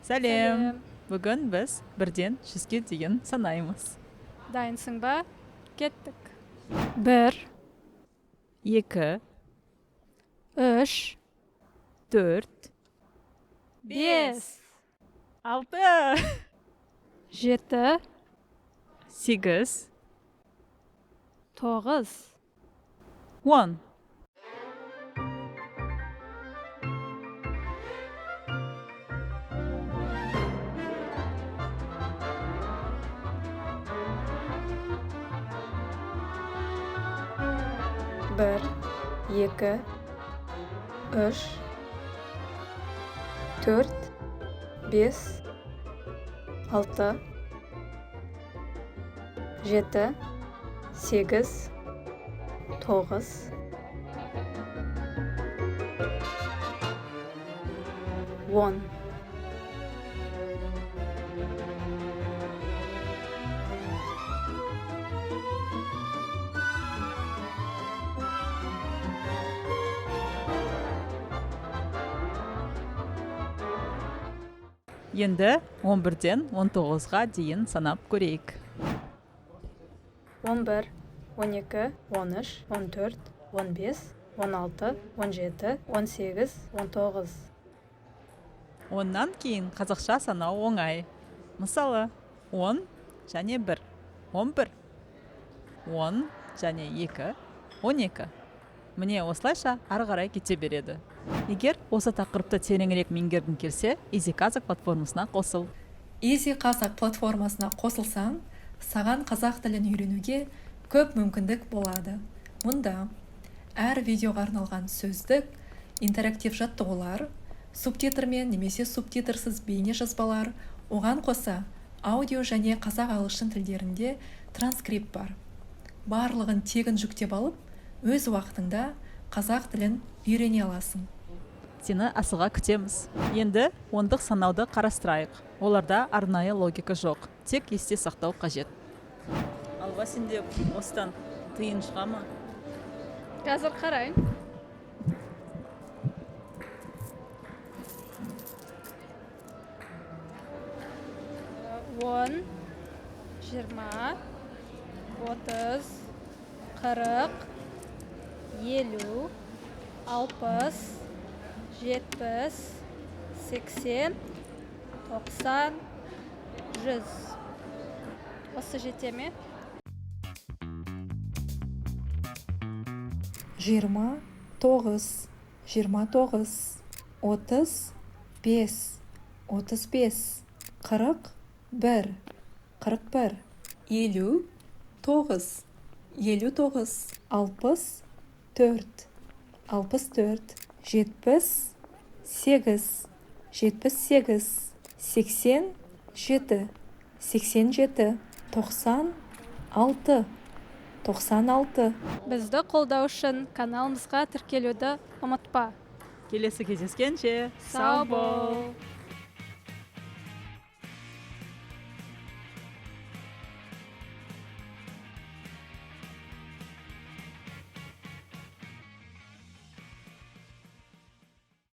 Сәлем. Бүгін біз бірден 100-ге дейін санаймыз. Дайынсың ба? Кеттік. 1, 2, 3, 4, 5, 6, 7, 8, 9. 10. 1, 2, 3, 4, 5, 6, 7, 8, 9, 10. Енді 11-ден 19-ға дейін санап көрейік. 11, 12, 13, 14, 15, 16, 17, 18, 19. Оннан кейін қазақша санау оңай. Мысалы, 10 және 1, 11, 10 және 2, 12. Міне осылайша ары қарай кете береді. Егер осы тақырыпты тереңірек меңгергің келсе, Easy Kazakh платформасына қосыл. Easy Kazakh платформасына қосылсаң, саған қазақ тілін үйренуге көп мүмкіндік болады. Мұнда әр видеоға арналған сөздік, интерактив жаттығулар, субтитрмен немесе субтитрсіз бейне жазбалар, оған қоса аудио және қазақ ағылшын тілдерінде транскрипт бар. Барлығын тегін жүктеп алып, өз уақытыңда қазақ тілін үйрене аласың. Сені асыға күтеміз. Енді ондық санауды қарастырайық. Оларда арнайы логика жоқ, тек есте сақтау қажет. Алға, сенде осыдан тиын шыға ма? Қазір қарайын. 10, 20, 30, 40, 50, 60, 70, 80, 90, 100. Осы жете ме? 29, 29, 35, 35, 41, 41, 59, 59, 64, 64, 78, 78, 87, 87, 96, 96. Бізді қолдау үшін каналымызға тіркелуді ұмытпа. Келесі кездескенше, Сау бол!